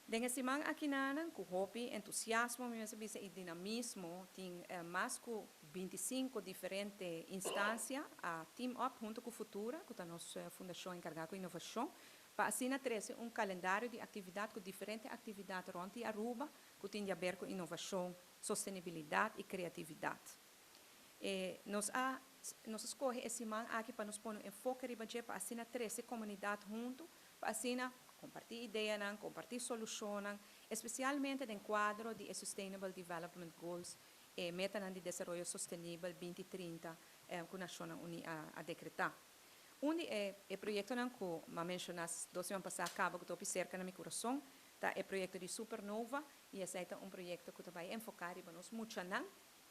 Den e siman akinan, ku hopi entusiasmo, mi mester bisa, i dinamismo, tin mas ku 25 diferente instansia a team up huntu ku Futura, ku ta nos fundashon enkargá ku inovashon, pa asina trese un kalendario di aktividat ku diferente aktividat rònt di Aruba, ku tin di aber ku inovashon, sostenibilidat i kreatividat. Nos a skohe e siman aki pa nos pone enfoke riba dje, pa asina trese komunidat huntu, pa asina kompartí ideanan, kompartí solushonnan, espesialmente den kuadro di Sustainable Development Goals, metanan di desaroyo sostenibel 2030 ku Nashonnan Uní a dekretá. Un di e proyektonan ku m'a menshoná 2 siman pasá kaba ku ta hopi serka na mi kurason, ta e proyekto di Supernova, i esei ta un proyekto ku ta bai enfoká riba nos muchanan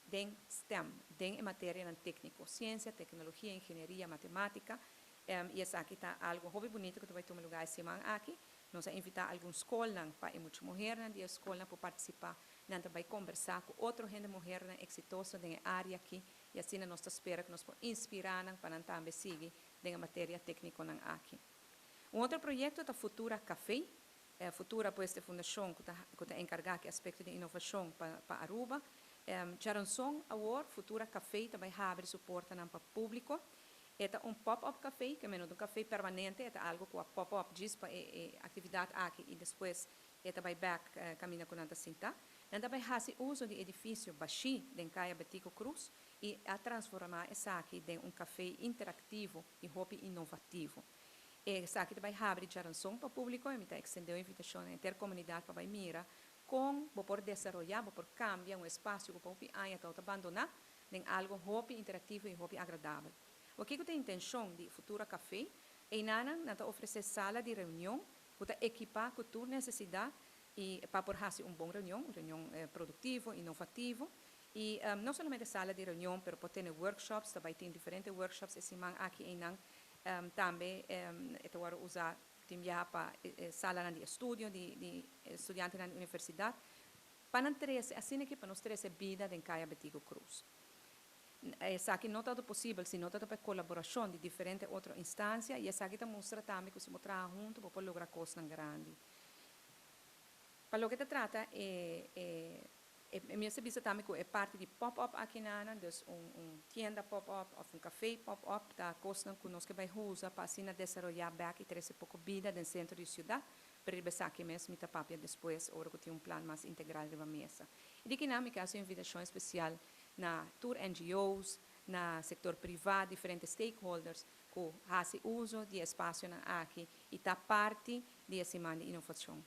den STEM, den materianan tékniko, siensia, teknologia, ingenieria, matemátika, i esaki ta algu hopi bunita ku ta bai tuma lugá e siman aki. Nos a invitá algun skolnan pa e mucha muhénan di skolnan por partisipá, nan ta bai kombersá ku otro hende muhénan eksitoso den e área aki, i asina nos ta spera ku nos por inspirá nan pa nan tambe sigui den materia téknikonan aki. Un otro proyekto ta Futura Café. Futura, pues, e fundashon ku ta enkargá ku aspekto di inovashon pa Aruba. Djárason awor, Futura Café tambe ta habri su portanan pa públiko. E ta un pop-up café, ke men un café permanente, ta algu ku pop-up djis pa e aktividat aki i despues e ta bai bèk kaminda ku nan ta sinta. Nan tambe ta hasi uso di edifisio bashí den Kaya Betico Croes i a transformá esaki den un café interaktivo i hopi inovativo. Esaki tambe ta habri djárason pa públiko i mi ta ekstendé e invitashon na henter komunidat pa bai mira kon bo por desaroyá, bo por kambia un espasio ku hopi aña ta abandoná den algu hopi interaktivo i hopi agradabel. Loke ta e intenshon di Futura Café? Einan nan ta ofresé sala di reunion, ku ta ekipá ku tur nesesidat i pa por hasi un bon reunion, un reunion produktivo, inovativo. I no solamente sala di reunion, pero por tene workshops, tambe tin diferente workshops e siman aki einan. Tambe ta usa tin pa sala di estudio di studiantenan na universidat. Pa nan trese, asina ku pa nos trese bida den Kaya Betico Croes. Esaki no ta posibel si no ta pa kolaborashon di diferente otro instansia, i esaki ta mustra tambe ku si bo traha huntu, bo por logra kosnan grandi. Pa loke ta trata e mi bisa tambe ku e parti di pop-up akinan, dus un tienda pop-up òf un café pop-up, ta kosnan ku nos ke bai usa pa asina desaroyá bèk i trese poko bida den sentro di siudat, pero esaki mes mi ta papia despues, ora ku tin un plan mas integral riba mesa. I di akinan mi ke hasi un invitashon spesial na tur NGOs, na sektor privá, diferente stakeholders, ku hasi uso di espasionan aki i ta parti di e siman di inovashon.